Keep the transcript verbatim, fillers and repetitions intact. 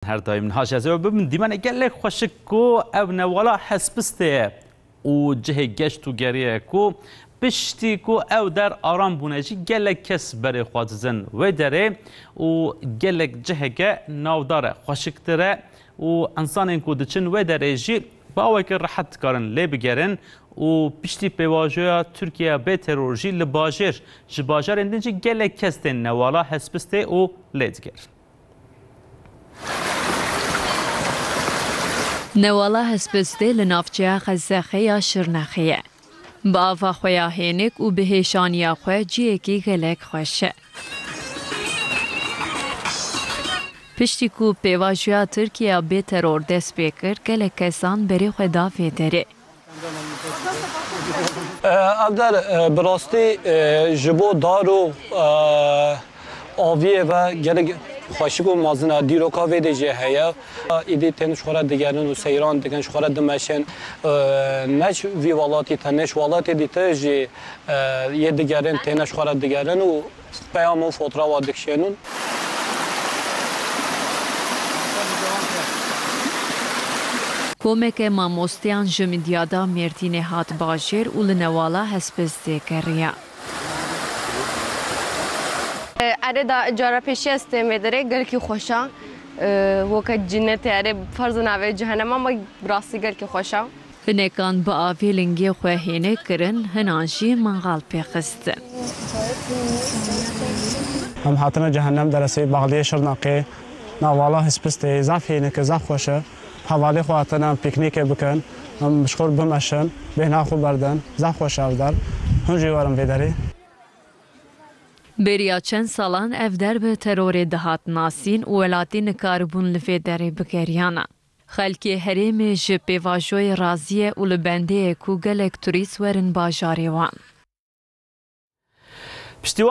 Her daim niha ji ez ê bibim dîmenê gelek xweşik ku ew newala Hespistê ye û cihê geşt û geriyê ye ku piştî ku ew der aram bûne jî gelek kes berê xwe didin wê derê û gelek ciheke navdar e, xweşiktir e û insanên ku diçin wê derê jî bi awekî rehet dikarin lê bigerin û piştî pêvajoya Tirkiye bê teror jî li bajêr, ji bajarên din jî gelek kes tên newala Hespistê û lê digerin. Newala Hespistê li navçeya Xezexê ya Şirnexê ye. Bi ava xwe ya hênik û bi hêşaniya xwe cihekî gelek xweş e. Piştî ku pêvajoya Tirkiye bê teror dest pê kir, gelek kesan berê xwe da vê derê. Ev der, e, bi rastî, e, ji bo dar û, e, aviyê ve gelek xweşik û mezin e. Dîroka vê de jî heye. Êdî tên ji xwe re digerin û seyran dikin, ji xwe re dimeşin. E, ne ji vî welatî tenê, ji welatê dîtir jî, e, yê digerin, têne ji xwe re digerin û peyam û fotoğrafa dikişênin. Komeke mamosteyan ji Midyada Mêrdînê hat bajêr û li newala Hespistê geriya. Erê da cara pêşiya stêm vê derê gelkî xweşa. Weke cinnetê erê, ferz navê cehennem ama bi rastî gelkî xweşa. Hinekan bi avê lingê xwe hêne kirin, hinan jî mangal pê xistin. Em hatine cehennem deresê baxliyê Şirnexê, navbala Hispistê, zaf hênik e, zaf xweş e. Hevalê xwe hatine em pîknîkê bikin, em ji xwe bimeşin, bêhna xwe berdin, zaf xweş e ev der. Hûn jî werin vê derê. Beriya çend salan ev der bi terorê dihat nasîn û welatî nikaribûn li vê derê bigeriyana. Xelkê herêmê ji pêvajoyê razî ye û li bendê ye ku gelek turîst werin bajarê wan. Piştî